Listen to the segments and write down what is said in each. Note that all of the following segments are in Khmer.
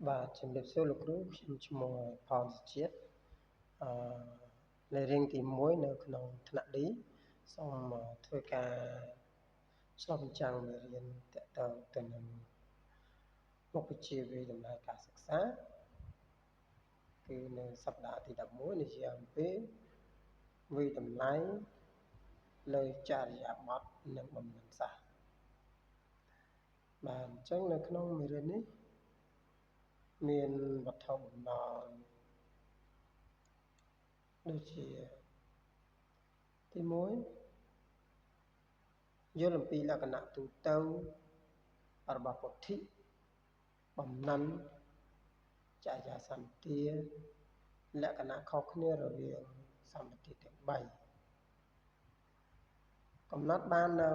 បាទជំរាបសួរលោកគ្រូខ្ញុំឈ្មោះផនសុជាតិអឺលេខរៀងទី1នៅក្នុងថ្នាក់ D សូមធ្វើការឆ្លុះបញ្ចាំងមេរៀនទាក់ទងទៅនឹងមុខវិជ្ជាវាយតម្លៃការសិក្សាគឺនៅសប្តាហ៍ទី11និយាយអំពីវាយតម្លៃលើចរិយាបថនិងបំណិនសាស្ត្របាទអញ្ចឹងនៅក្នុងមេរៀននេះមានវត្ថុបំណងដូចជាទី1យល់អំពីលក្ខណៈទូទៅរបស់ពុទ្ធិបំណិនចរិយាសម្បទាលក្ខណៈខុសគ្នារវាងសម្បទាទាំង3កំណត់បាននៅ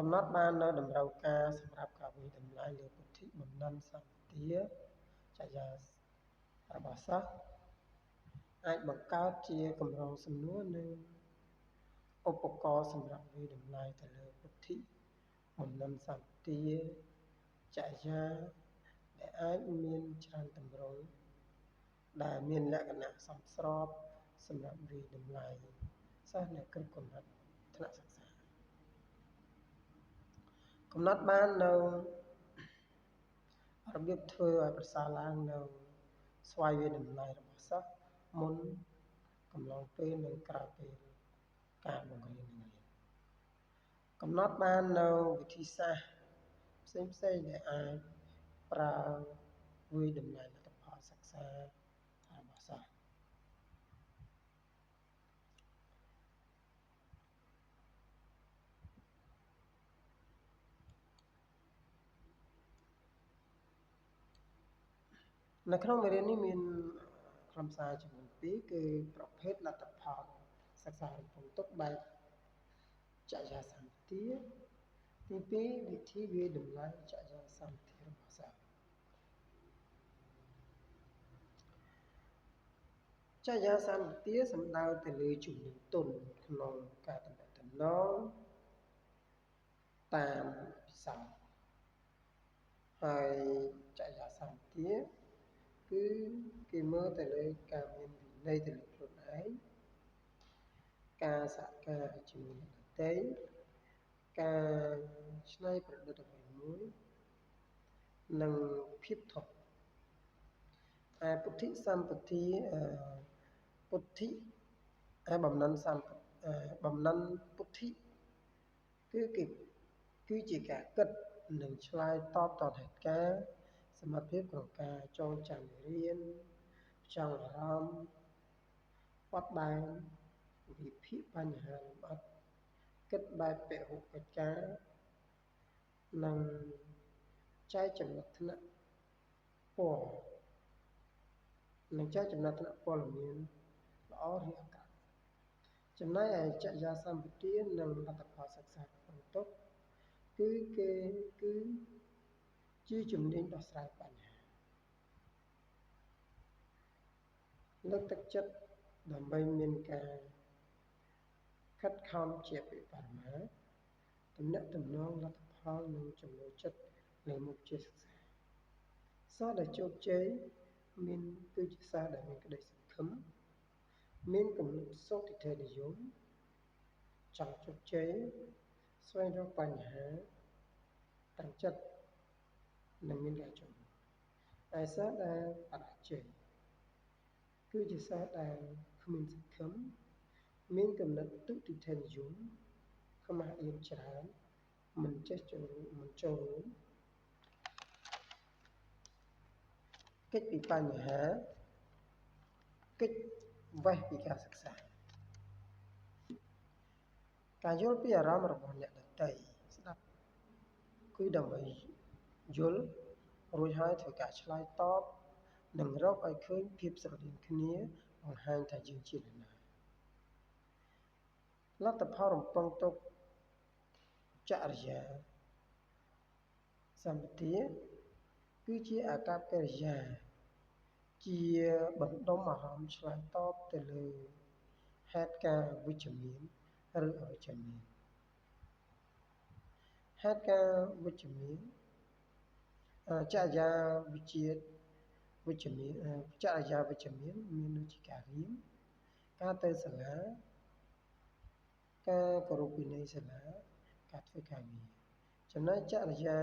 កំណត់បាននៅតម្រូវការសម្រាប់ការវាយតម្លៃលើពុទ្ធិបំណិនសម្បទាចរិយារបស់សិស្សអាចបង្កើតជាកម្រងសំណួរនិងឧបករណ៍សម្រាប់វាយតម្លៃទៅលើពុទ្ធិបំណិនសម្បទាចរិយាដែលអាចមានច្រើនទម្រង់ដែលមានលក្ខណៈសមស្របសម្រាប់វាយតម្លៃសិស្សនៅគ្រប់កម្រិតថ្នាក់សិក្សាកំណត់បាននៅរបៀបធ្វើឲ្យប្រសើរឡើងនៅស្វ័យវាយតម្លៃរបស់សិស្សមុនកំឡុងពេលនិងក្រោយពេលការបង្រៀននិងរៀនកំណត់បាននៅវិធីសាស្ត្រផ្សេងផ្សេងដែលអាចប្រើវាយតម្លៃលទ្ធផលសិក្សារបស់សិស្សនៅក្នុងមេរៀននេះមានខ្លឹមសារចំនួន2គឺប្រភេទលទ្ធផលសិក្សារំពឹងទុកបែបចរិយាសម្បទាទី2វិធីវាយតម្លៃចរិយាសម្បទារបស់សិស្សចរិយាសម្បទាសំដៅទៅលើជំនាញទន់ក្នុងការទំនាក់ទំនងតាមពិសោធន៍ហើយចរិយាសម្បទាគឺគេមើលទៅលើការមានវិន័យទៅលើខ្លួនឯងការសហការជាមួយអ្នកដទៃការច្នៃប្រឌិតអ្វីមួយនិងភាពធប់ឯពុទ្ធិសម្បទាពុទ្ធិឯបំណិនសម្បំណិនពុទ្ធិគឺគេគឺជាការគិតនិងឆ្លើយតបតហេតុការណ៍សមត្ថភាពក្នុងការចងចាំមេរៀនចង់អារម្មណ៍បត់បែនវិភាគបញ្ហាលម្អិតគិតបែបពហុកិច្ចការនិងចែកចំណាត់ថ្នាក់ពណ៌និងចែកចំណាត់ថ្នាក់ព័ត៌មានល្អឬអាក្រក់ចំណែកឯចរិយាសម្បទានិងលទ្ធផលសិក្សារំពឹងទុកគឺគេគឺជាជំនាញដោះស្រាយបញ្ហាលើកទឹកចិត្តដើម្បីមានការខិតខំជាពិបរមាទំនាក់ទំនងលទ្ធផលនិងចំណូលចិត្តលើមុខវិជ្ជាសិក្សាសិស្សដែលជោគជ័យមានគឺជាសិស្សដែលមានក្តីសង្ឃឹមមានគំនិតសុទិដ្ឋិនិយមចង់ជោគជ័យស្វែងរកបញ្ហាតាំងចិត្តនិងមានការចូលរួមឯសិស្សដែលបរាជ័យគឺជាសិស្សដែលគ្មានសង្ឃឹមមានគំនិតទុតិធិនិយមខ្មាស់អៀនច្រើនមិនចេះចូលរួមមិនចូលរួមគេចពីបញ្ហាគេចវេះពីការសិក្សាការយល់ពីអារម្មណ៍របស់អ្នកដទៃស្ដាប់គឺដើម្បីយល់រួចហើយធ្វើការឆ្លើយតបនិងរកឲ្យឃើញភាពស្រដៀងគ្នាបង្ហាញថាយើងជានរណាលទ្ធផលរំពឹងទុកចរិយាសម្បទាគឺជាអាកប្បកិរិយាជាបណ្ដុំអារម្មណ៍ឆ្លើយតបទៅលើ ហេតុការណ៍វិជ្ជមានឬអវិជ្ជមានហេតុការណ៍វិជ្ជមានចរិយាវិជ្ជាវិជ្ជមានចរិយាវិជ្ជមានមានដូចជាការរៀនការទៅសាលាការគោរពវិន័យសាលាការធ្វើការងារចំណែកចរិយា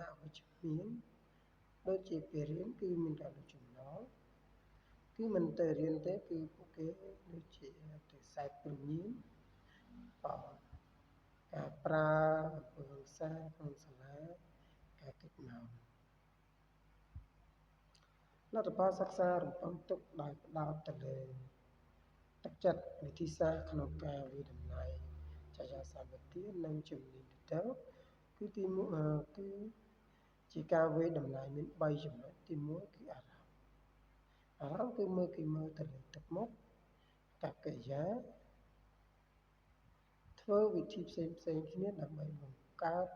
អវិជ្ជមានដូចជាពេលរៀនគឺមានការលួចចំណងគឺមិនទៅរៀនទេគឺពួកគេដូចជាទៅសេពគ្រឿងញៀនការប្រើអំពើហិង្សាក្នុងសាលាការគេចមកលទ្ធផលសិក្សារំពឹងទុកដោយផ្ដោតទៅលើទឹកចិត្តវិធីសាស្ត្រក្នុងការវាយតម្លៃចរិយាសម្បទានិងជំនាញទៅគឺទី1គឺជាការវាយតម្លៃមាន3ចំណុចទី1គឺអារម្មណ៍អារម្មណ៍គឺមើលគេមើលទៅលើទឹកមុខកកិរិយាធ្វើវិធីផ្សេងផ្សេងគ្នាដើម្បីបង្កើត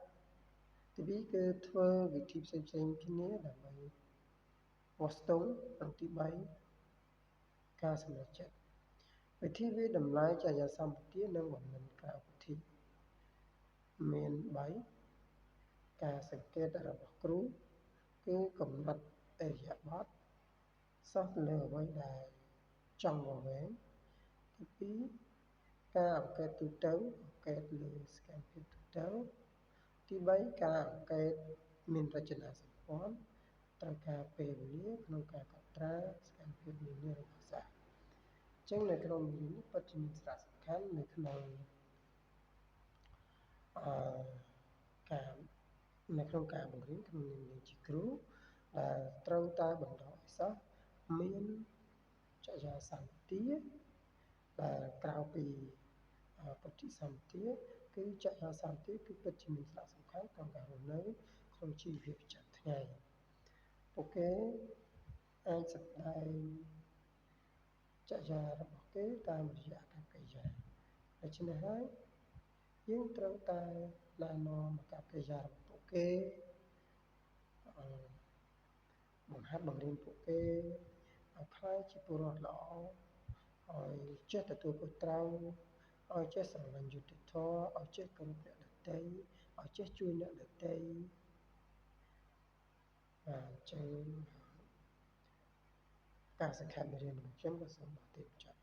ទី2គឺធ្វើវិធីផ្សេងផ្សេងគ្នាដើម្បីវាស់ស្ទង់និងទី3ការសម្រេចចិត្តវិធីវាយតម្លៃចរិយាសម្បទានិងបំណិនក្រៅពិធីមាន3ការសង្កេតរបស់គ្រូគឺកំណត់ឥរិយាបថសិស្សលើអ្វីដែលចង់វែងទី2ការអង្កេតទូទៅអង្កេតលើសកម្មភាពទូទៅទី3ការអង្កេតមានរចនាសម្ព័ន្ធត្រូវការពេលវេលាក្នុងការកត់ត្រាសកម្មភាពនានារបស់សិស្សអញ្ចឹងនៅក្នុងមេរៀននេះពិតជាមានសារៈសំខាន់នៅក្នុងការនៅក្នុងការបង្រៀនក្នុងនាមជាគ្រូដែលត្រូវតែបណ្ដុះឲ្យសិស្សមានចរិយាសម្បទាដែលក្រៅពីពុទ្ធិសម្បទាគឺចរិយាសម្បទាគឺពិតជាមានសារៈសំខាន់ក្នុងការរស់នៅក្នុងជីវភាពប្រចាំថ្ងៃពួកគេអាចសម្ដែងចរិយារបស់គេតាមរយៈអាកប្បកិរិយាដូច្នេះហើយយើងត្រូវតែណែនាំអាកប្បកិរិយារបស់ពួកគេបង្ហាត់បង្រៀនពួកគេឲ្យក្លាយជាពលរដ្ឋល្អឲ្យចេះទទួលខុសត្រូវឲ្យចេះស្រឡាញ់យុត្តិធម៌ឲ្យចេះគោរពអ្នកដទៃឲ្យចេះជួយអ្នកដទៃបាទអញ្ចឹងការសង្ខេបមេរៀនរបស់ខ្ញុំក៏សូមដល់ទីបញ្ចប់